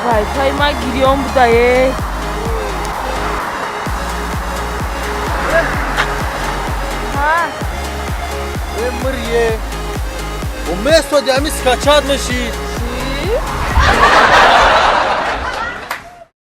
Вай, пай ма гирён будае. Ҳа. Э, мирье. Уместо ами скачать мешид. Чӣ?